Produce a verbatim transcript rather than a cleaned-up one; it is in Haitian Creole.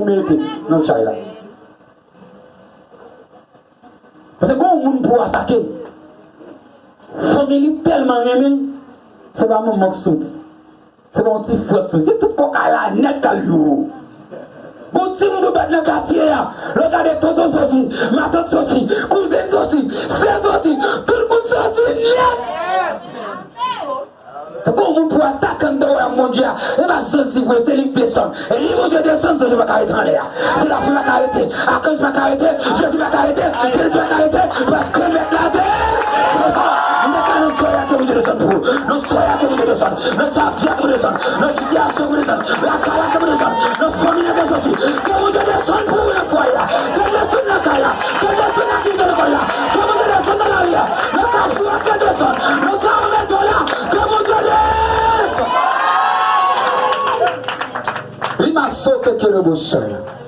Ou merite nan chay la. Paske gen yon moun pou atake. Fanmi li tèlman renmen l, se pa manman k soti. Se pa yon ti frè k soti. Se tout kòkay la nèt k al yo. Gon ti moun ou bat nan katye a. Lè w gade tonton soti, matant soti, kouzin soti, sè soti, tout moun soti nèt. Se kon moun pou atake anndan wayòm Bondye a. E pa Jezi vre, se li k desann. E li Bondye desann, Jezi pa ka rete anlè a. Serafen pa ka rete, akanj pa ka rete, Jezi pa ka rete, Jezi pa ka rete, paske Mèt la desann. Mwen ka nan swa ke Bondye desann pou ou. Nan swa ke Bondye desann. Nan sa ke Bondye desann. Nan sitiyasyon ke Bondye desann. Lakay la ke Bondye desann. Nan fanmi la ke soti. Ke Bondye desann pou ou nan fwaye a. Ke l desann lakay la. Ke l desann nan aktivite lekòl la. Ke Bondye desann nan lari a. Nan kafou a ke l desann. Nan sa ou mete la. Ke Bondye desann. Li maso ke kerebo chay.